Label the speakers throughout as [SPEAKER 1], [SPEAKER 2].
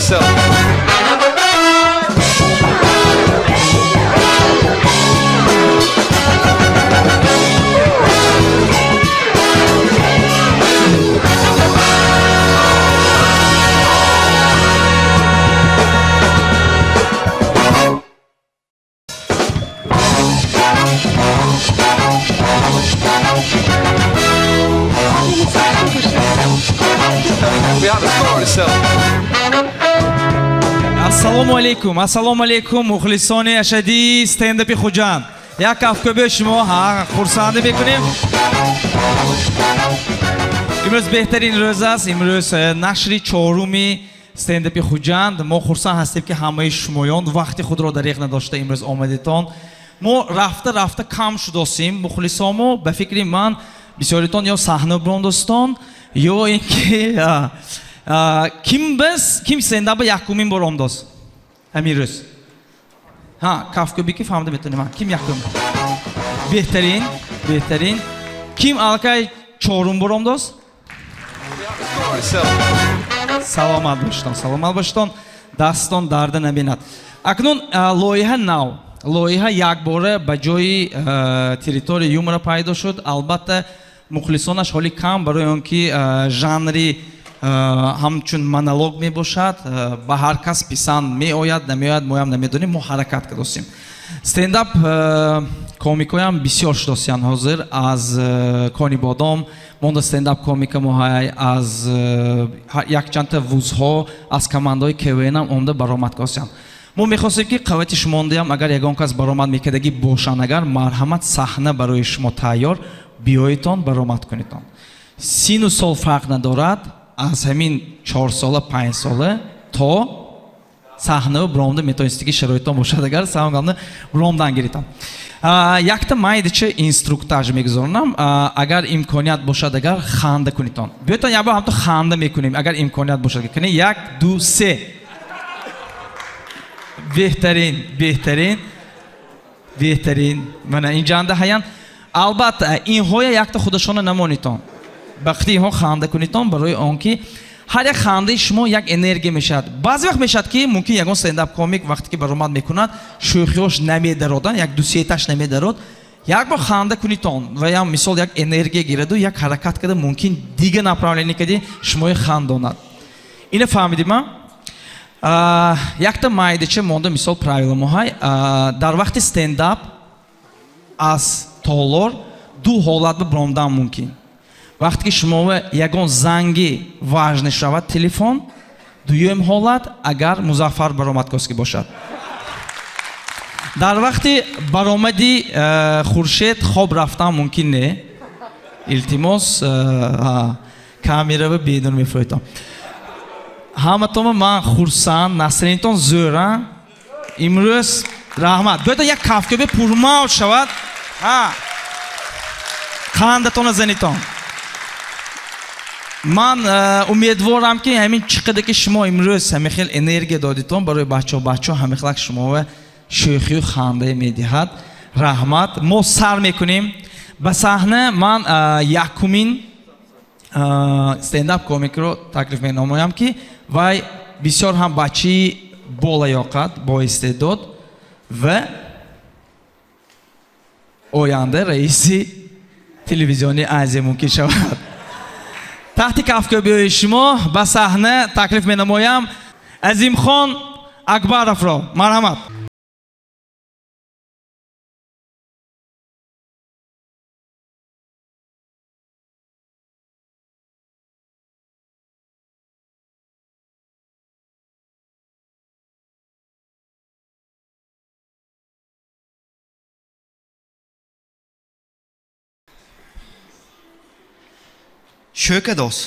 [SPEAKER 1] yourself.
[SPEAKER 2] Ассалому алейкум, ассалому алейкум, мухлисони ашадии стендапи Хуҷанд. Як кафкӯбии шумо хурсандӣ мекунем. Имрӯз беҳтарин рӯз аст. Имрӯз нашри чоруми стендапи Хуҷанд. Мо хурсанд ҳастем, ки ҳамаи шумоён вақти худро дареғ надошта имрӯз омадетон. Мо рафта-рафта кам шудосем. Мухлисомо, ба фикри ман, бисёритон ё саҳна бирондостон, ё ин ки ким біз, ким стендапа якумин бор омдост ҳамин рӯз? Ҳа, кафкӯбӣ ки фаҳмида метавонем. Ким якум? Беҳтарин, беҳтарин. Ким аллакай чорум бор омдост? Саломат бошедон, саломат бошедон. Дастон дарда набинад. Акнун лоиҳа нав. Лоиҳа якбора ба ҷои территория юмора пайдо шуд. Албатта, мухлисонаш ҳоли кам, барои он ки жанри ҳамчун монолог мебошад, ба ҳар кас писанд меояд, намеояд, моям намедонем, мо ҳаракат кардосем. Стендап комикоям бисёр шудосиянд ҳозир аз Кони Бодом, монда стендап комика моҳай аз якчандта вузҳо, аз командаҳои КВН-ам омда баромад кардосиянд. Мо мехостем, ки қаввати шумондиам, агар ягон кас баромад мекардагӣ бошанд, агар марҳамат, саҳна барои шумо тайёр, биёедтон, баромад кунедтон. Сину сол фарқ надорад, аз ҳамин 4 сола, 5 сола то саҳнаву биромда метавонистед, ки шароитон бошад, агар саҳнагамда биромдан гиритон. Якта майдача инструктаж мегузаронам, агар имконият бошад, агар ханда кунедтон. Биёедтон, як бор ҳамто ханда мекунем, агар имконият бошад. Кунед 1, 2, 3. Беҳтарин, беҳтарин, беҳтарин. Мана инҷанда ҳаян. Албатта, инҳоя якта худашона намонитон. Вақти инҳо ханда кунитон, барои он ки ҳар як хандаи шумо як энергия мешавад. Баъзе вақт мешавад, ки мумкин ягон стендап комик вақте ки баромад мекунад, шӯхиҳош намедароданд, як ду сеташ намедарод. Як бор ханда кунитон ва ям мисол як энергия гираду, як ҳаракат карда мумкин дига направление кади шумои хандонад. Ина фаҳмидим, а? Якта майдача монда мисол правила моҳай. Дар вақти стендап аз толор ду ҳолат ба биромдан мумкин. Вақте ки шумо ягон занги важне шавад телефон, дуюм ҳолат агар Музаффар баромадкоски бошад. Дар вақти баромади Хуршед хоб рафтан мумкин не. Илтимос, камерава бедор мефурӯйтон. Ҳаматонро ман хурсанд, насринтон зӯр, а? Имрӯз раҳмат. Бояд як кафкӯбӣ пурмавҷ шавад. Қандатонро занитон. Ман умедворам, ки ҳамин чӣ қадар ки шумо имрӯз ҳамин хел энергия додитон барои бачаҳо, бачаҳо ҳамин хелак шуморо шӯхию хандае медиҳад. Раҳмат. Мо сар мекунем. Ба саҳна ман якумин стендап комикро таклиф менамоям, ки вай бисёр ҳам бачаи болаёқат, боистеъдод ва оянда раиси телевизиони Азия мумкин шавад. Таҳти кафкӯбиҳои шумо ба саҳна таклиф менамоям Азимхон Акбаровро. Марҳамат.
[SPEAKER 3] Шӯкадос.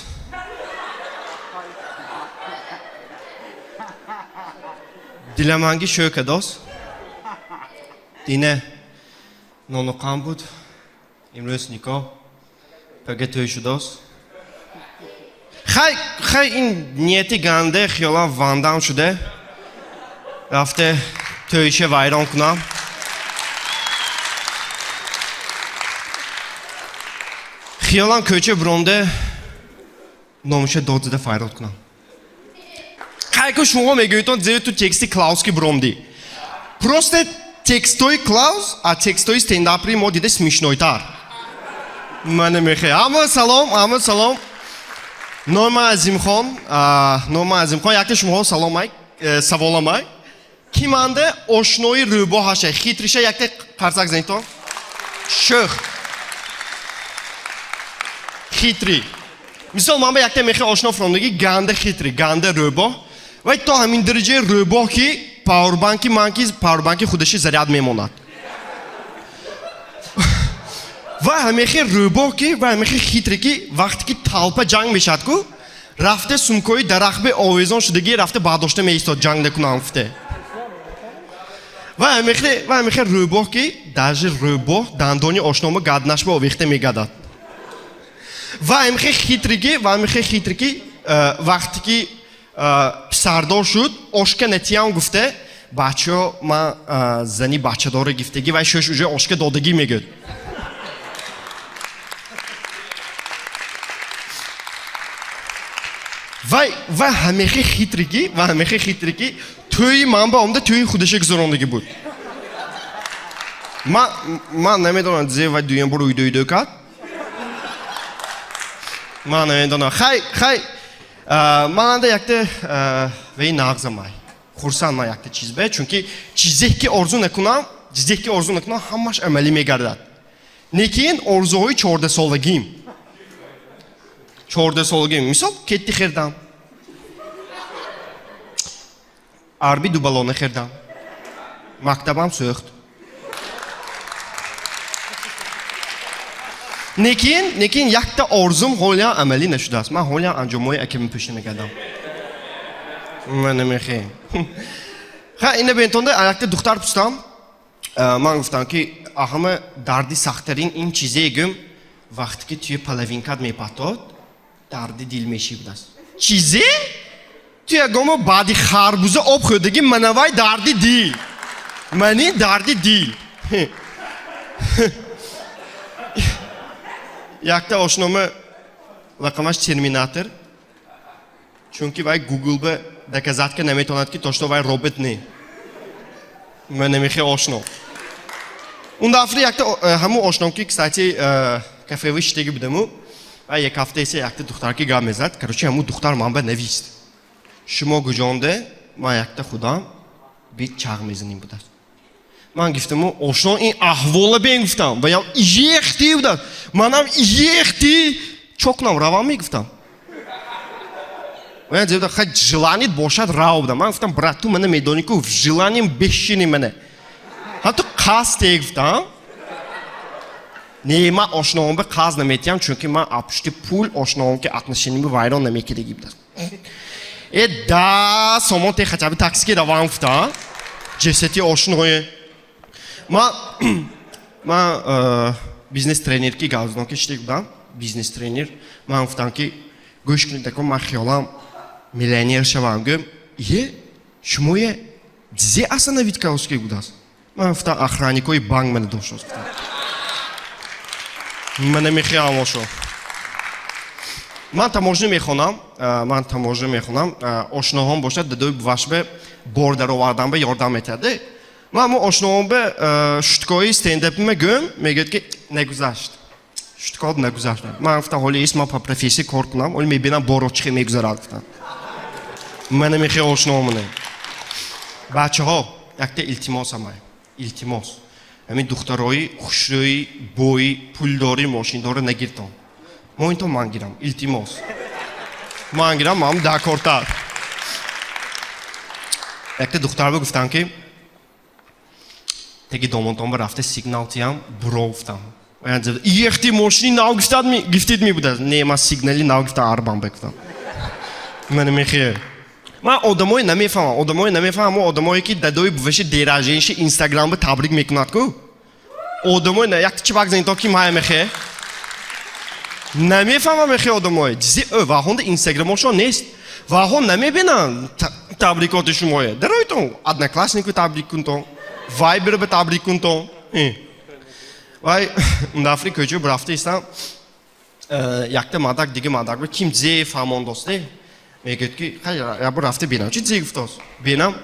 [SPEAKER 3] Диламанги шӯкадос. Дине нону қанд буд. Имрӯз никоҳ. Пага тӯй шудос. Хай, хай, ин нияти ганде хиёлам вандам шуде. Рафте тӯйише вайрон кунам. Хиёлам кӯча буронде номуша дод зада файрод кунам. Хайко шумо мегӯйтон зе ту тексти Клауски бромди. Просто текстои Клаус, а текстои стендапри мо дида смешнойтар. Мана мехе. Ама салом, ама салом. Нома Азимхон, нома Азимхон, якта шумоҳо салом ай, саволам ай. Ки манда ошнои рӯбо ҳаша, хитриша якта қарсак занитон? Шӯх. Хитри. Мисол ман ба якта мехе ошно фрондагӣ ганда хитри, ганда рӯбо. Вай то ҳамин дараҷаи рӯбоҳ ки пауэрбанки ман ки пауэрбанки худаши заряд мемонад. Вай ҳамехе рӯбоҳ ки, вай ҳамехе хитре ки вақте ки талпа ҷанг мешавад ку, рафта сумкои дарахт бе овезон шудагӣ рафта бардошта меистод ҷанг накунам гуфте. Вай ҳамехе рӯбоҳ ки даже рӯбоҳ дандони ошнома гаднашба овехта мегадад. Вай ҳамехе хитре ки, вай ҳамехе хитре ки вақте ки писардор шуд, ошка натиям гуфте, бачаҳо ман зани бачадора гифтагӣ, вай шӯш уже ошка додагӣ мегӯд. Вай ҳамехе хитре ки, вай ҳамехе хитре ки тӯи ман ба омда тӯи худаша гузарондагӣ буд. Ман намедонам зе вай дуюм бор уйдо кард. Ман намедонам. Хай, хай, ман анда якта вай нағзам ай. Хурсанд ман якта чиз бе, чунки чизе ки орзу накунам, чизе ки орзу накунам, ҳамаш амалӣ мегардад. Лекин орзуҳои 14-солагим. 14-солагим. Мисол, кетти хердам. Арби дубалона хердам. Мактабам сӯхт. Лекин якта орзум ҳолиям амалӣ нашудааст. Ман ҳолиям анҷомҳои аками пӯшта мекардам. Ман намехоҳам. Ха, ина бентонда якта духтар пустам. Ман гуфтам ки ҳама дарди сахттарин ин чизе гум вақте ки туи половинкат мепатод, дарди дил мешибудааст. Чизе? Ту ягомо баъди харбуза об хӯрдагӣ манавай дарди дил. Мани дарди дил. Якта ошнома лақамаш Терминатор. Чунки вай Google ба доказатка наметавонад ки то что вай робот не. Ман намехоҳам ошно. Он дафъа якта ҳамун ошном ки кстати кафеви шиштагӣ будаму, вай як ҳафтаесе якта духтарки гап мезад. Короче, ҳамун духтар ман ба навист. Шумо гуҷонде, ман якта худам бит чағ мезанем будааст. Ман гуфтаму ошно ин аҳвола бен гуфтам. Ваям ехти будааст. Манам ехти чокнам равам мегуфтам. Ваям зебда хай желание бошад рав будам. Ман гуфтам брат ту мана медонӣ ку желанием бешини мана. Ҳатто қасд гуфтам. Не, ман ошноам ба қаз наметиҳам, чунки ман апушти пул ошноам ки отношениямро вайрон намекардагӣ будааст. Э да сомон те хотя бы такси равам гуфтам. Ҷасати ошное. Ман бизнес тренер ки гавзно ки шитек будам, бизнес тренер. Ман гуфтам ки гӯш кунед тако ман хиёлам миллионер шавам. Гӯям, е, шумое зе остановить каоски будааст. Ман гуфтам охранникои банк мана доштааст гуфтам. Ман намехоҳам ошо. Ман таможня мехонам, ман таможня мехонам. Ошноҳом бошад, дадои бувашбе бор даровардан ба ёрдам метиҳад. Ман ҳамун ошноҳом ба шуткои стендапима гӯям, мегӯяд ки нагузашт. Шуткот нагузашт. Ман гуфтам ҳоли ист ман по профессия кор кунам, ҳоли мебинам боро чӣ мегузарад гуфтам. Ман намехоҳам ошноҳомона. Бачаҳо, якта илтимос ҳамай. Илтимос. Ҳамин духтарои хушрӯи, бои, пулдори, мошиндори нагиртон. Мо инто ман гирам, илтимос. Ман гирам, ман дакортар. Якта духтарба гуфтам ки теги домонтон ба рафта сигнал тиям, буро гуфтам. Ехти мошини нав гифтид ми будааст. Не, ман сигнали нав гифтам, арбам ба гуфтам. Ман намехоҳам. Ман одамое намефаҳмам, одамое намефаҳмам, одамое ки дадои буваши дераженши Инстаграм ба табрик мекунад ку. Одамое як чивак занито ки мая мехе. Намефаҳмам мехе одамое. Чизи ваҳонда Инстаграмошон нест. Ваҳон намебинанд табрикоти шумое. Даройтон однокласснику табрик кунтон, Вайбер ба табрик кунтон. Вай дафри кӯча бурафта истам. Якта мадак дига мадак ба ким зе фаҳмон досте. Мегӯяд ки хай ябо рафта бинам. Чи зе гуфтааст? Бинам.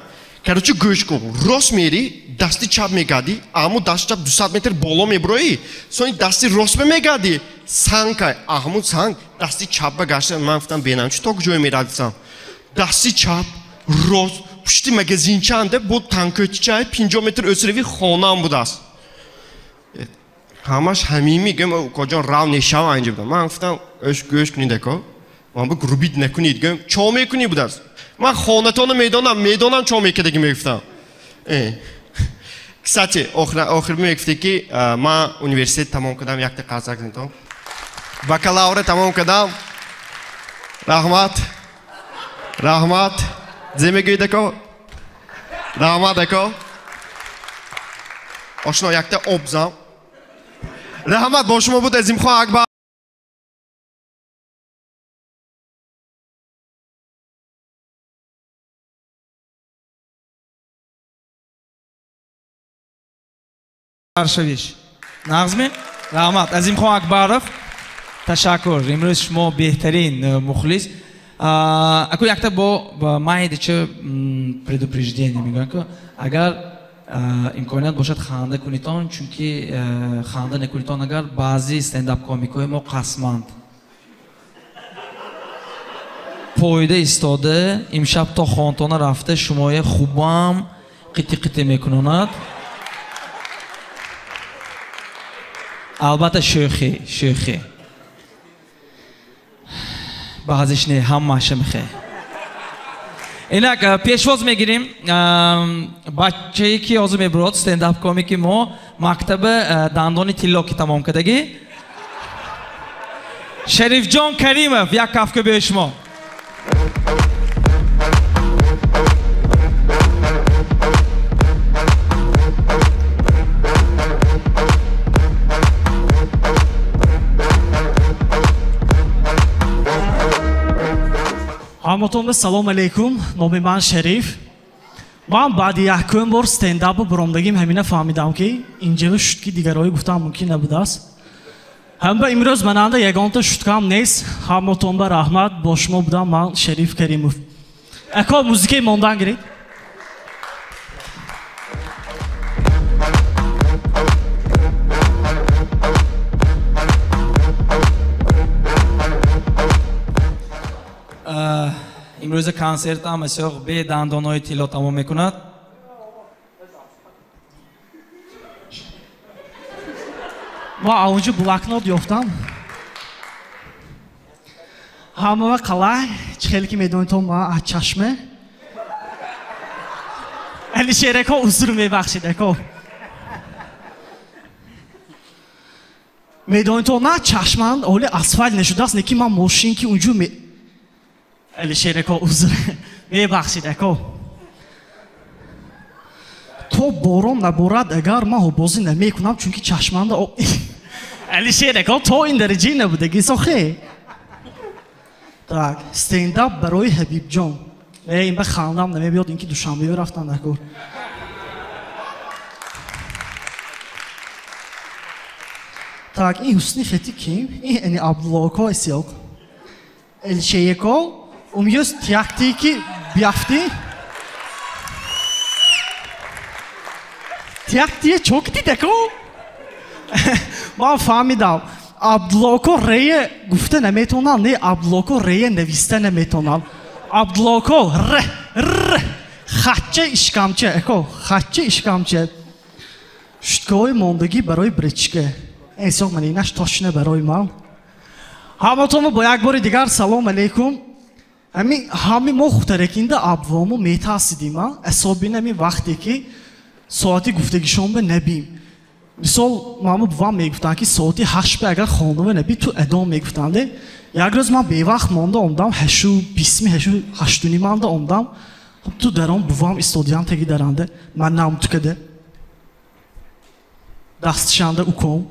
[SPEAKER 3] Короче, гӯш кун. Рост мери, дасти чап мегади, аммо дасти чап 200 метр боло меброӣ, сони дасти рост мегади, сангай, аммо санг дасти чап ба гашта. Ман гуфтам бинам чи то куҷое меравам. Дасти чап, рост, пушти магазинчаанда бо танкӯччаи 50 метр өсреви хонаам будааст. Ҳамаш ҳамими гӯм куҷо рав нешава инҷа будам. Ман гуфтам гӯш кунед ако. Ман бу грубит накунед гӯм. Чо мекунӣ будааст? Ман хонатонро медонам, медонам чо мекардаги мегуфтам. Кстати, охир мегуфте ки ман университет тамом кардам, якта қарзак зинтон. Бакалавра тамом кардам. Раҳмат. Раҳмат. Зе мегӯед ако? Раҳмат ако. Ошно якта об зам. Раҳмат, бо шумо буд Азимхон Акбар.
[SPEAKER 2] Аршавиш. Нағзми? Раҳмат. Азимхон Акбаров. Ташаккур. Имрӯз шумо беҳтарин мухлис. Аку якта бо майдича предупреждение мегӯям ки агар имконият бошад ханда кунитон, чунки ханда накунитон агар баъзи стендап комикҳои мо қасманд. Пойда истода, имшаб то хонтона рафта шумоя хубам қити-қити мекунонад. Албатта шӯхӣ, шӯхӣ. Баъзеш не, ҳамаша мехе. Инак пешвоз мегирим бачае ки ҳозир мебурод стендап комики мо мактаби дандони тилло ки тамом кардагӣ. Шарифҷон Каримов, як кафка бе шумо.
[SPEAKER 1] Ҳаматонба салом алейкум. Номи ман Шариф. Ман баъди якум бор стендапу буромдагим ҳамина фаҳмидам ки инҷава шутки дигарҳое гуфтам мумкин набудааст. Ҳамба имрӯз мананда ягонта шуткам нест. Ҳаматонба раҳмат. Бо шумо будам ман Шариф Каримов. Ако музикаи мондан гиред.
[SPEAKER 2] Имрӯза консертам асёқ бе дандонҳои тилло тамом мекунад.
[SPEAKER 1] Ма авҷи блокнот ёфтам. Ҳамава қалай, чӣ хеле ки медонед то ма аз чашме. Алишер ако узр мебахшед ако. Медонед то на чашманд оли асфалт нашудааст, не ки ман мошин ки унҷу Алишер ако узр мебахшед ако. То борон наборад агар ман ҳобозӣ намекунам, чунки чашманда Алишер ако то ин дараҷа набудаги сохе. Так, стендап барои Ҳабибҷон. Ин ба хандам намебиёд, ин ки Душанбе рафтан ако. Так, ин ҳусни хети ким? Ин ани Абдулло ако эсиёк. Элшееко умёс тяктики бяфти. Тяктие чокти деко. Ман фаҳмидам. Абдуллоко рее гуфта наметонам, не Абдуллоко рее нависта наметонам. Абдуллоко р р хатча ишкамча, эко хатча ишкамча. Шуткаҳои мондагӣ барои бречка. Эсоқ ман инаш точно барои ман. Ҳаматонро бо як бори дигар салом алейкум. Ҳами мо хутаракинда абвомо метарсидим, асобин ҳамин вақте ки соати гуфтагишон ба набим. Мисол, мамо бувам мегуфтанд ки соати 8 ба агар хонума наби ту адом мегуфтанд. Як рӯз ман бевақт монда омдам, 8:20 8:30 манда омдам. Ту даром бувам истодиям теги даранда. Ман нам тукада. Дастшанда уком.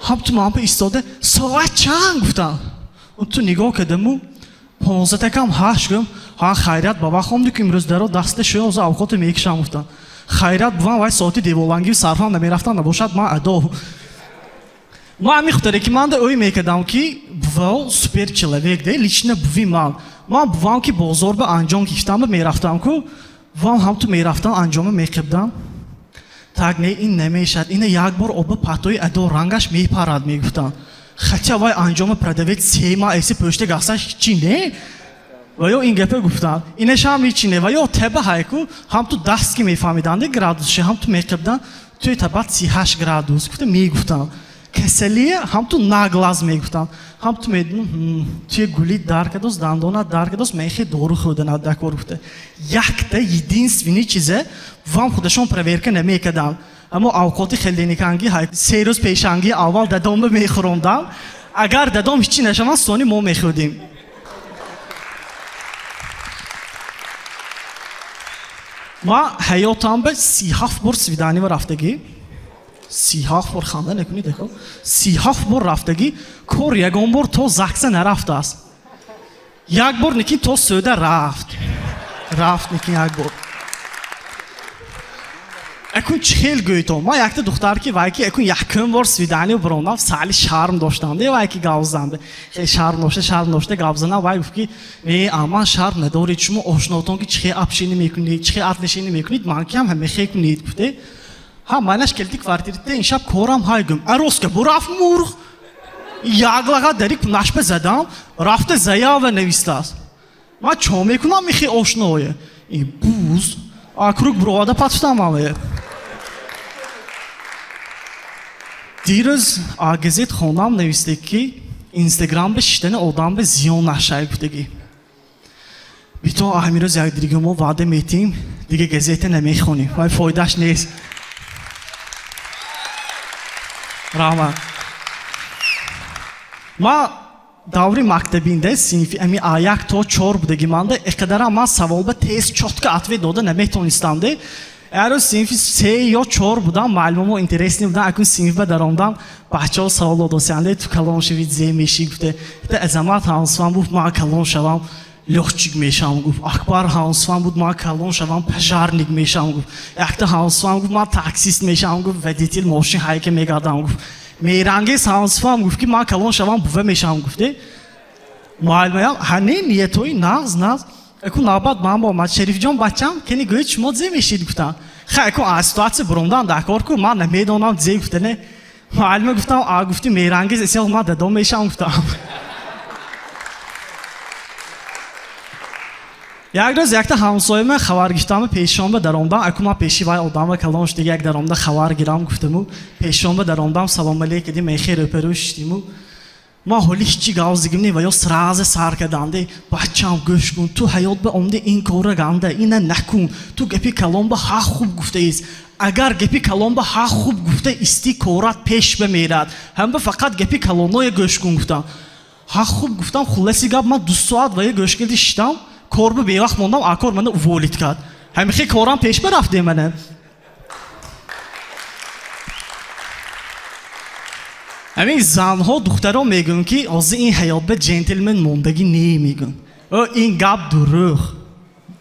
[SPEAKER 1] Ҳам ту ман ба истода соат чанд гуфтам. Ту нигоҳ кардаму 15 8 гум. Ҳа хайрат ба вақт омди ки имрӯз даро даста шуя оза авқото мекишам гуфтам. Хайрат бувам вай соати деволангӣ сарфам намерафтам набошад ман адо. Ман мехӯтаре ки манда ӯй мекардам ки бував супер человек де, лично буви ман. Ман бувам ки бозор ба анҷом кифтам ба мерафтам ку, бувам ҳам ту мерафтам анҷома мекибдам. Так не ин намешад, ина як бор оба патои адо рангаш мепарад мегуфтам. Хотя вай анҷома продавец сема эси пӯшта гасташ ҳичи не. Ва ё ин гапа гуфтам. Инашам ҳичи не. Ва ё теба ҳайку ҳам ту даст ки мефаҳмиданд градусше ҳам ту мекибдан туи табат 38 градус гуфта мегуфтам. Касалие ҳам ту наглаз мегуфтам. Ҳам ту медонам, туи гули дар кадос, дандона дар кадос, мехе дору хӯрданад дакор гуфта. Якта единственный чизе вам худашон проверка намекардам. Аммо авқоти хелдениканги ҳай се рӯз пешанги аввал дадомба мехӯрондам. Агар дадом ҳичи нашаванд, сони мо мехӯрдем. Ма ҳаётам ба 37 бор свиданива рафтагӣ. 37 бор ханда накунед, деко. 37 бор рафтагӣ, кор ягон бор то закса нарафтааст. Як бор никин то сӯда рафт. Рафт никин як бор. Акун чхел гӯйтом. Ман якта духтар ки вай ки акун якум бор свиданива бирондам, сали шарм доштам, де вай ки гап занде. Хел шарм дошта, шарм дошта гап занам, вай гуфт ки не, аман шарм надоред, шумо ошнотон ки чхе общение мекунед, чхе отношение мекунед, ман ки ҳам ҳамехе кунед, гуфте. Ҳа, манаш келди квартирите, ин шаб корам ҳай гум. Ароска бурафт мурғ. Яглаға дарик нашпа задам, рафта заява навистааст. Ман чо мекунам мехе ошное? Ин буз, акруг буровада патфтам аве. Дирӯз газет хонам нависте ки Инстаграм ба шиштани одам ба зиён нашай гуфтагӣ. Бито ҳамирӯз як дига мо ваъда метиҳем, дига газета намехонем. Вай фоидаш нест. Раҳмат. Ман даври мактабинда синфи ами А1 то 4 будагӣ манда иқадарам ман савол ба тез чётко ответ дода наметонистам де. Ҳар рӯз синфи 3 ё 4 будам, маълумо интересни будам, акун синф ба даромдам, бачаҳо савол додосиянде, ту калон шавӣ зе мешӣ гуфте. Гуфте Азамат ҳамсифам гуфт, ман калон шавам, лётчик мешавам гуфт. Акбар ҳамсифам буд, ман калон шавам, пожарник мешавам гуфт. Якта ҳамсифам гуфт, ман таксист мешавам гуфт, водитель мошин ҳайка мегардам гуфт. Меҳрангез ҳамсифам гуфт ки ман калон шавам, бува мешавам гуфте. Муаллимаям, ҳа не, ниятҳои нағз, нағз. Аку навбат ман бо омад. Шарифҷон бачам, кени гӯед шумо зе мешид гуфтам. Хай, аку аз ситуатсия буромдан дакор ку, ман намедонам зе гуфтане. Муаллима гуфтам, а гуфти Меҳрангез эсел ман дадом мешавам гуфтам. Як рӯз якта ҳамсояма хабар гирифтам, пешонба даромдам, аку ман пеши вай одамба калон шуд, як даромда хабар гирам гуфтаму, пешонба даромдам, салом алейк дим, мехе рӯпарӯ шиштиму. Ман ҳоли ҳичи гап зигим не, ва ё сразу сар кардам, бачам гӯш кун, ту ҳаёт ба омди ин корра ганда, ина накун, ту гапи калон ба ҳа хуб гуфтаист. Агар гапи калон ба ҳа хуб гуфта исти, корат пеш бамерад. Ҳам ба фақат гапи калоное гӯш кун гуфтам. Ҳа хуб гуфтам, хулоси гап ман 2 соат ва ё гӯш кирди шиштам, кор ба бевақт мондам, а кор мана уволит кард. Ҳамихе корам пеш барафт мана. Ҳамин занҳо духтаро мегӯянд ки ҳозир ин ҳаёт ба ҷентлмен мондагӣ не мегӯянд. Ӯ ин гап дурӯғ.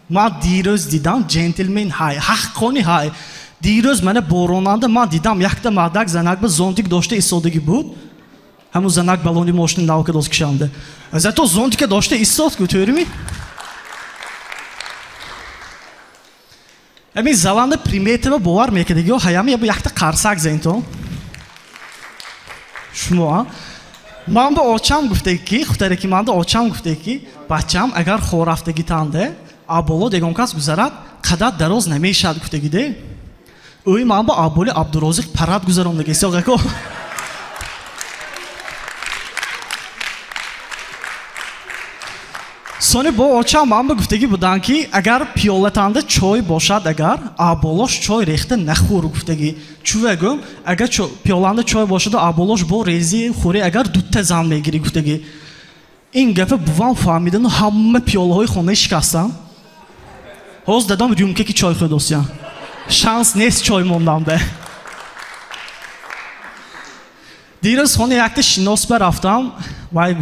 [SPEAKER 1] Ман дирӯз дидам ҷентлмен ҳай, ҳаққони ҳай. Дирӯз мана боронанда ман дидам якта мардак занак ба зонтик дошта истодагӣ буд. Ҳамун занак балони мошини навка дост кишанда. Зато зонтика дошта истод ку, тӯрими? Ҳамин заланда приметава бовар мекардагӣ, ҳаями ябу якта қарсак зентон. Шумо, ман ба очам гуфте ки, хутаре ки ман ба очам гуфте ки, бачам агар хорафтагӣ танде, аболо дегон кас гузарад, қадат дароз намешад гуфтагиде. Ӯй ман ба аболи Абдурозиқ парад гузарондаги. Исоқ ако. Сони бо очам ман ба гуфтагӣ будам ки агар пиёлатанда чой бошад, агар аболош чой рехта нахӯр гуфтагӣ. Чува гӯм, агар пиёланда чой бошаду аболош бо рези хӯрӣ, агар дутта зан мегирӣ гуфтагӣ. Ин гапа бувам фаҳмидану ҳама пиёлаҳои хонаи шикастам. Ҳоз дадам рюмка ки чой хӯрдосиям. Шанс нест чой мондам бе. Дирӯз хонаи якта шинос ба рафтам, вай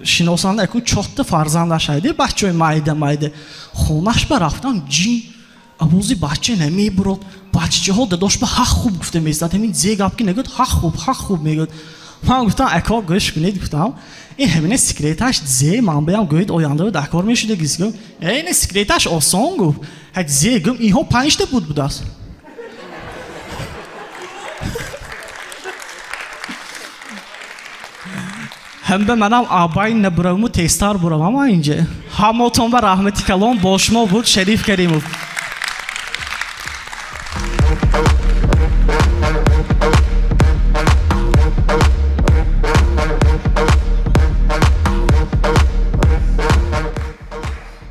[SPEAKER 1] шиносанда акун чотта фарзандаш ҳайде, бачаҳои майда майда. Хонаш ба рафтам, ҷин авози бача намебурод. Бачаҳо дадош ба ҳақ хуб гуфта мезад. Ҳамин зе гап ки нагӯяд, ҳақ хуб, ҳақ хуб мегӯяд. Ман гуфтам, ако гӯш кунед, гуфтам, ин ҳамина секреташ зе, ман баям гӯед оянда дакор мешуда гиз гум. Э, ин секреташ осон гуфт. Ҳад зе гум, инҳо панҷта буд будааст. Ҳамба манам абай набуравму тезтар буравам а инҷа. Ҳамотон ба раҳмати калон, бо шумо буд Шариф Каримов.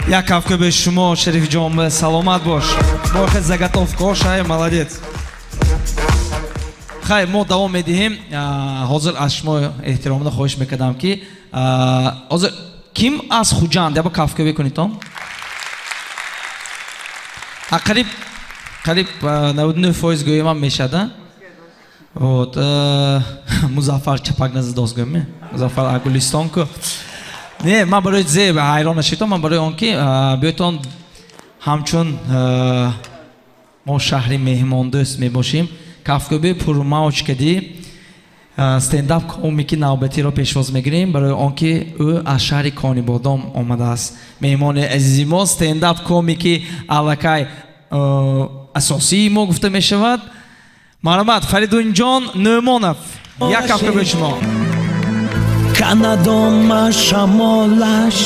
[SPEAKER 2] Як кафкӯби шумо, Шарифҷон, саломат бош. Бохе заготовка шай, молодец. Хай, мо давом медиҳем. Ҳозир аз шумо эҳтиромона хоҳиш мекардам ки ҳозир ким аз Хуҷанд яба кафкӯбӣ кунедтон? Қариб қариб 99% гӯем ҳам мешад. Вот Музаффар чапак назадост гӯем. Музаффар Агулистон ку. Не, ман барои зе ҳайрон нашидам, ман барои он ки биётон ҳамчун мо шаҳри меҳмондӯст мебошем, кафкӯби пурмавҷ кади стендап комики навбатиро пешвоз мегирем, барои он ки ӯ аз шаҳри Конибодом омадааст. Меҳмони азизи мо стендап комики аллакай асосии мо гуфта мешавад. Марҳамат, Фаридунҷон Нӯъмонов. Як кафкӯби шумо.
[SPEAKER 4] Канадома шамолаш,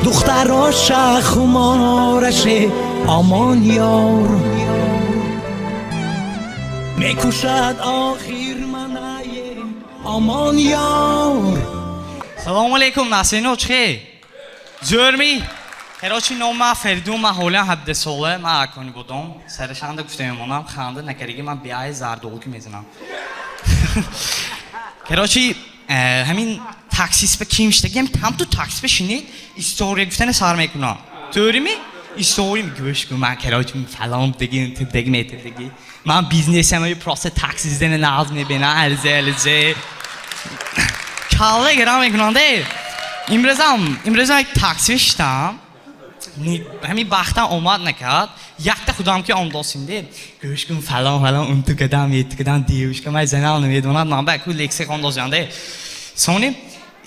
[SPEAKER 4] духтароша хумораше, омон ёр мекушад охир манае, омон ёр.
[SPEAKER 5] Салому алейкум, Насино, чӣ? Зӯрми? Короче, ном ма Фаридун, ма ҳолан 17 сола, ма Конибодом. Сарашанда гуфта мемонам, ханда накариги ман биаи зардолки мезанам. Короче, ҳамин таксист ба ким шидаги, ҳамин там ту таксист ба шинед, история гуфтана сар мекунам. Тӯрими? История гӯш кун, ман короче фалон диги, тибдиги, метибдиги. Ман бизнесам просто такси зидана нағз мебинам, алзе, алзе. Калла гирам мекунам, де. Имрӯзам як такси шидам. Ҳамин бахтам омад накард. Якта худам ки омдосим, де. Гӯш кун, фалон, фалон, унту кадам, етту кадам, девушка, ман занам намедонад, ман ба ку лексик омдосям, де. Сони,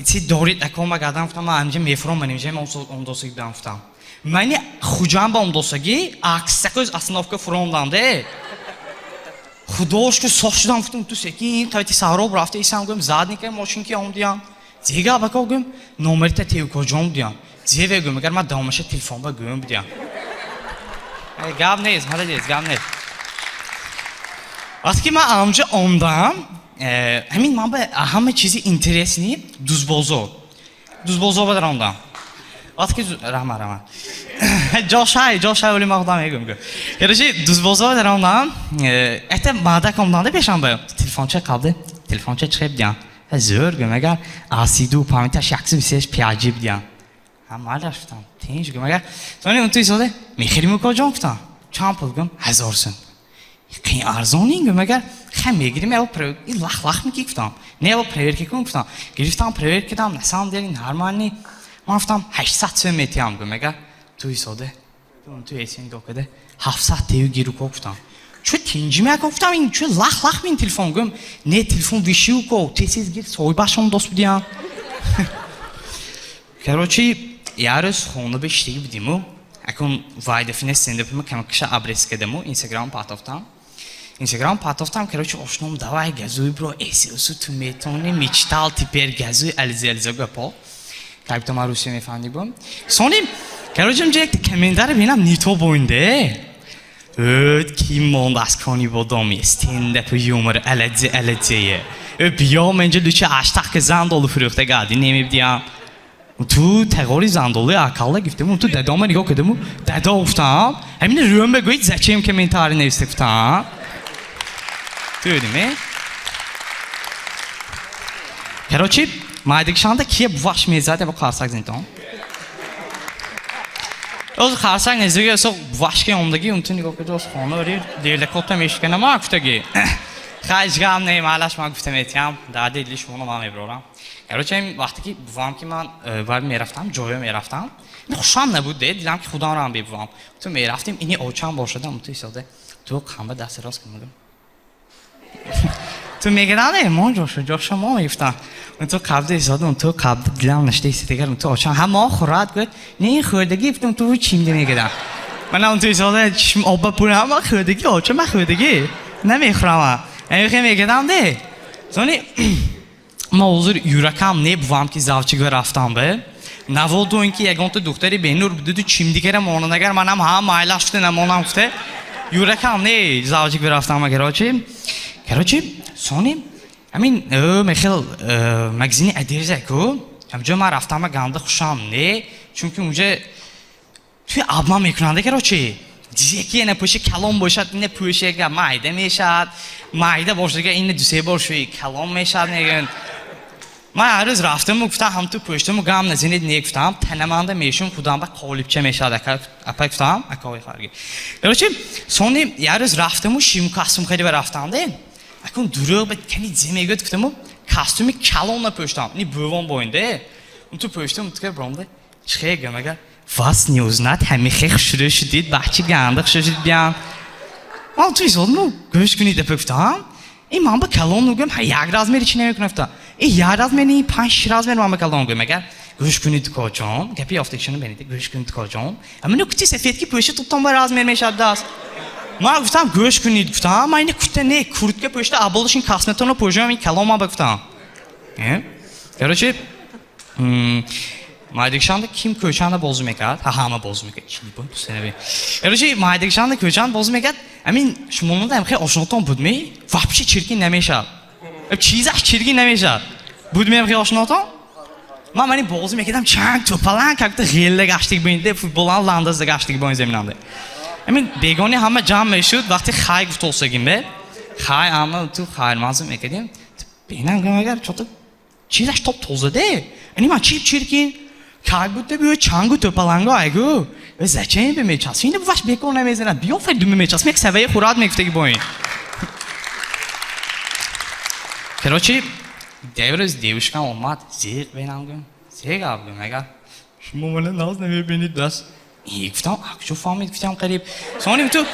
[SPEAKER 5] чи дорид акома гадам, гуфтам, ман ҳаминҷа мефурам, ман инҷа омдосаги будам, гуфтам. Мани Хуҷанд ба омдосаги, аксакӯз остановка фуромдам, де. Худошку соф шудам, гуфтам, ту секин, тавати саҳроб рафта, исам гӯям, задника мошинки омдиям. Зега абако гӯям, номерита тевкоҷон будиям. Зеве гӯям, агар ман давомаша телефон ба гӯям будиям. Гап нест, молодец, гап нест. Вақте ки ман амҷа омдам, ҳамин ман ба ҳама чизи интересни дузбозор. Дузбозор ба даромдам. Вақте ки раҳмат, раҳмат. Ҷошай, ҷошай, вале ман худам мегӯям. Короче, дузбозор даромдам, это мадак омдам пешам ба телефонча қалди, телефонча чиқиб диям. Зӯр гӯям, агар асиду памяташ 123 пяҷи бидиям. Ҳам малаш гуфтам, тинч гӯям, агар сони он ту истода, мехӯрим укоҷон гуфтам. Чанд пул гӯям? 1000 сум. Қин арзон ин гӯям, агар хай мегирим, эво ин лах-лах меки гуфтам. Не эво проверка кун гуфтам. Гирифтам, проверка кардам, на самом деле нормальный. Ман гуфтам 800 сум метиям гӯям, агар ту истода, ту эсен докада 700 тев гиру ко гуфтам. Чу тинҷи меко гуфтам, ин чу лах-лах мин телефон гӯям. Не телефон вишиу ко, тез-тез гир соҳибашон дост будиям. Короче, як рӯз хона ба иштиги будиму, акун вайдафине стендапима камакиша абрез кардаму, Инстаграм патофтам. Инстаграм патофтам, короче, ошном давай газуй бро, эси усу ту метони, мечтал теперь газуй, алзе алзе гапо. Как будто ман русия мефаҳмидӣ бо. Сони, короче, инҷа якта комментаре бинам, не то боинде. Өт ким монд аз Конибодоми, стендапу юмор, алазе алазее. Биё ман инҷа луча аштақ ки зандолу фурӯхта гади немебдиям. Ту тағори зандолуи акалла гуфтему, ту дадома нигоҳ кардему, дадо гуфтам, ҳамин рӯм бигӯед, зачем комментарий нависта гуфтам. Ту дидӣ? Короче, майдигишанда кие буваш мезад, я бо қарсак зинтон. Оз қарсак незиги, осо бувашки омдаги, он ту нигоҳ кард, оз хона ори, делекота мешикана, ма гуфтаги. Хай, ҳеҷ не, малаш ман гуфта метиям, дарди дили шуморо ман мебарорам. Короче, ин вақте ки бувам ки ман вай мерафтам, ҷоя мерафтам, хушам набуд, де, дилам ки худамро ҳам бибувам. Ту мерафтем, ини очам бошадам, ту истода, ту қанба дасти рост кунудам. Ту мегиране, мо ҷоша, ҷоша мо мегуфтам. Он ту қабда изодам, ту қабда дилам нашта истидагар, он ту очам ҳама хӯрад гуфт, не хӯрдагӣ, гуфтам ту чимда мегирам. Ман он ту изода чишм оба пур ҳама хӯрдагӣ, очам ма хӯрдагӣ. Намехӯрам. Ами мегирам де. Сони ма ҳозир юракам не бувам ки завчига рафтам бе. Наводу ин ки ягонта духтари бенур буду чимдигара монандагар манам ҳа майлаш гуфта намонам гуфта. Юракам не завчига рафтам короче. Короче, сони амин мехел магазини одежда ку. Ҳамҷо ман рафтам ганда хушам не, чунки унҷа туи обман мекунанда короче. Яке ина пӯши калон бошад, ина пӯшега майда мешавад, майда бошадга ина дусе бор шӯи калон мешавад мегӯянд. Ман ҳар рӯз рафтаму гуфтам ҳам ту пӯштаму гам назинед не гуфтам, танаманда мешум худам ба қолибча мешавад апа гуфтам, акои харги. Короче, сони як рӯз рафтаму шим костюм харида рафтам де. Акун дурӯғ ба кани зе мегӯяд гуфтаму костюми калон напӯштам. Ни бӯвон боинде. Он ту пӯштам ту бромде. Чихе гам агар вас не узнать, ҳамихе хушрӯ шудид, бачи ганда хушрӯ шудид биям. Ман ту изодму гӯш кунед апа гуфтам. Ин ман ба калон гӯям, ҳа як размери чи намекунам гуфтам. Ин як размер не, панҷ размер ман ба калон гӯям агар. Гӯш кунед дукоҷон, гапи ёфтагишоно бинед, гӯш кунед дукоҷон. Ҳамин кути сафед ки пӯши тутон ба размер мешавад даст. Ман гуфтам гӯш кунед гуфтам, ман ина кута не, куртка пӯшта аболашин косметоно пӯшам, ин калон ман ба гуфтам. Короче, майдагишанда ким кӯчанда бозӣ мекард? Ҳа, ҳама бозӣ мекард. Чи бо пусенаби. Короче, майдагишанда кӯчанда бозӣ мекард. Амин шумонда ҳам хеле ошнотон будми? Вообще чиркин намешавад. Чизаш чиркин намешавад. Будми ҳам хеле ошнотон? Ман мани бозӣ мекардам чанг тӯпалан как-то ғелла гаштик бинде, футболан ландазда гаштик бо ин заминанда. Амин бегони ҳама ҷамъ мешуд, вақти хай гуфтосагим бе. Хай ҳама ту хайрмазм мекардем. Бинам гам агар чото чизаш топ тоза де. Ани ман чи чиркин? Как будто бы чангу тӯпаланго айгу. Зачем бе мечасм? Ина ваш бекор намезанад. Биё фай думе мечасм. Як саваи хурад мегуфтаги бо ин. Короче, деврӯз девушкам омад, зиқ бинам гум. Зиқ ап гум, агар шумо мана наз намебинед даст. И гуфтам, акчо фаҳмид, гуфтам қариб. Сони ту,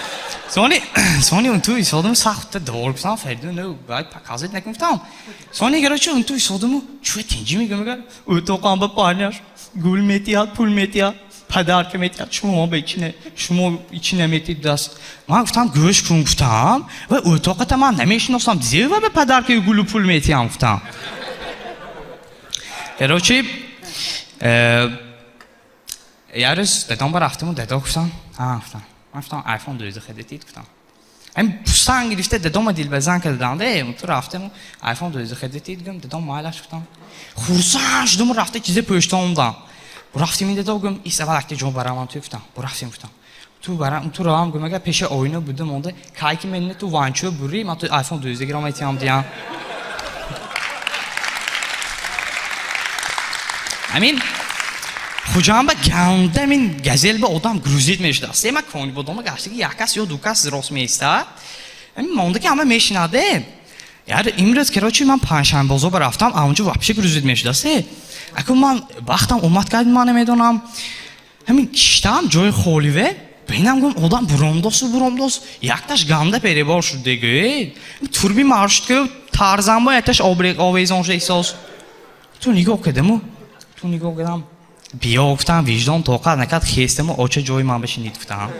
[SPEAKER 5] сони он ту исодам сахт двор гуфтам, Фаридун, ну, баъд показывать накун гуфтам. Сони, короче, он ту исодаму, чӯ тинҷи мегӯям, агар ӯ тоқам ба парняш гул метиҳад, пул метиҳад, подарка метиҳад, шумо ба ичи шумо ичи наметиҳед даст. Ман гуфтам, гӯш кун гуфтам, ва ӯ тоқата ман намешиносам, зева ба подаркаи гулу пул метиҳам гуфтам. Короче, як рӯз дадом ба рафтаму дадо гуфтам, ҳа гуфтам, ман гуфтам iPhone 12 харидед гуфтам. Ҳамин пустан гирифта дадома дилбазан кардам, де, ту рафтаму iPhone 12 харидед гум, дадом майлаш гуфтам. Хурсанд шудам, рафта чизе пӯшта омдам. Рафтим дадо гум, ис аввал акта ҷо барамам ту гуфтам. Рафтим гуфтам. Ту барам, ту равам гум, агар пеши оина будам онда, кай ки мене ту ванчо бури, ман ту iPhone 12 гирам метиҳам диям. Амин Хуҷамба ганда мин газел ба одам грузит мешуда. Сема конь бодома гаштиги як кас ё ду кас рост меистад. Амин монда ки ҳама мешинаде. Яр имрӯз короче ман панҷшанбозо ба рафтам, аунҷо вообще грузит мешуда. Се. Аку ман вақтам омад кард, ман намедонам. Ҳамин киштам ҷои холиве, бинам гум одам буромдосу буромдос, якташ ганда перебор шуд дегӯ. Турби маршрутка тарзан бо якташ овезон шуда эҳсос. Ту нигоҳ кардаму, ту нигоҳ кардам. Биё гуфтам, виҷдон тоқат накард, хестаму оча ҷои ман бишинед гуфтам.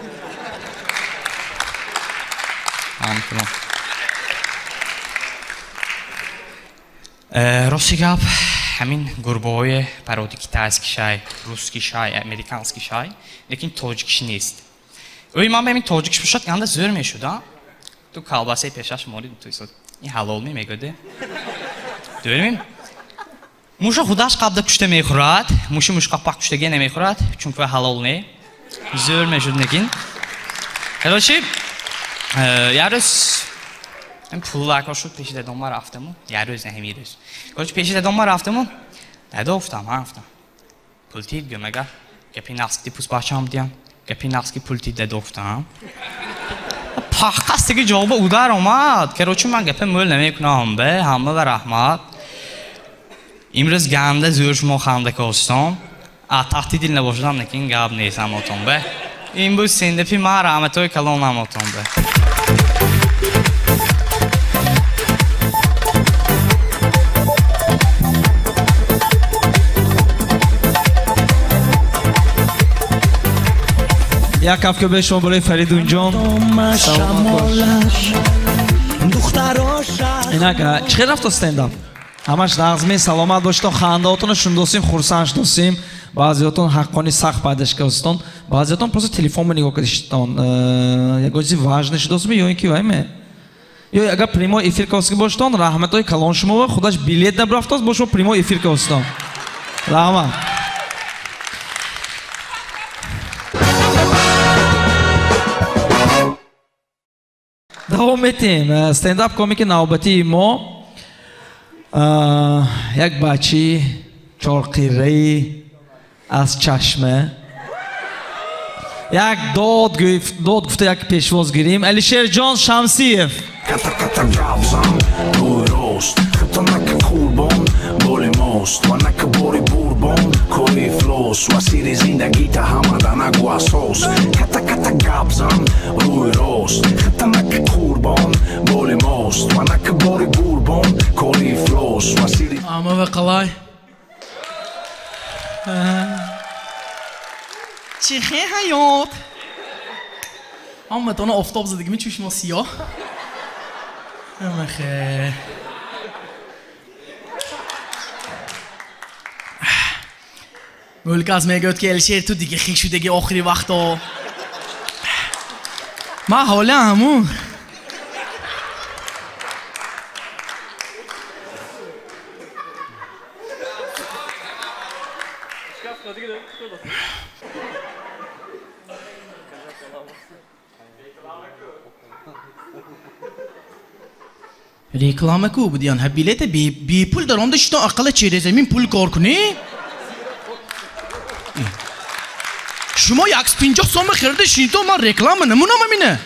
[SPEAKER 5] Рости гап, ҳамин гурбаҳои пароди китайский шай, русский шай, американский шай, лекин тоҷикиш нест. Ӯи ман ба ҳамин тоҷикиш бошад, ганда зӯр мешуд, а? Ту колбасаи пешаш морид, ту исод. Ин ҳалол мегӯде. Дӯрмин? Муша худаш қабда кушта мехӯрад, муши мушқаппақ куштага намехӯрад, чунки ҳалол не. Зӯр мешуд лекин. Короче, як рӯз пуллако шуд пеши дадома рафтаму, як рӯз не ҳамин рӯз. Короче, пеши дадома рафтаму, дадо гуфтам, ҳа гуфтам. Пул тид гӯм агар гапи нақс ки пусбачам диям, гапи нақс ки пул тид дадо гуфтам. Пахқас диги ҷавоба удар омад. Короче, ман гапа мӯл намекунам, бе, ҳама ва раҳмат. Имрӯз ганда зӯр шумо ханда костон. А таҳти дил набошадам, лекин гап нест ҳамотон бе. Ин буд сендапи ман, раҳматҳои калон ҳамотон бе.
[SPEAKER 2] Як кафка бе шумо барои Фаридунҷон. Саломат бош. Инак, чӣ хел рафт стендап? Ҳамаш нағзме, саломат бошед, хандаотонро шундосим, хурсанд шудосим. Баъзеотон ҳаққони сахт пайдашкастон, баъзеотон просто телефонро нигоҳ кардиштон. Ягон чизи важне шудосме ё ин ки вайме? Ё агар прямой эфир каоски бошедон, раҳматҳои калон шумо худаш билет набрафтост, бо шумо прямой эфир каостон. Раҳмат. Давом метем. Стендап комики навбатии мо як бачи чорқираи аз чашма як дод гуфта як пешвоз гирим. Алишерҷон Шамсиев.
[SPEAKER 6] Ама қалай? Чихе ҳаёт? Ҳаматона офтоб задагими чӯшмо сиёҳ. Амахе. Мулказ мегӯяд ки Элшер ту дига хик шудаги охири вақто. Ман ҳола ҳамун. Реклама ку будиян? Ҳа билета бепул даромда шитон ақалла через замин пул кор кунӣ? Шумо 150 сома харида шинитон, ман реклама намунам амина.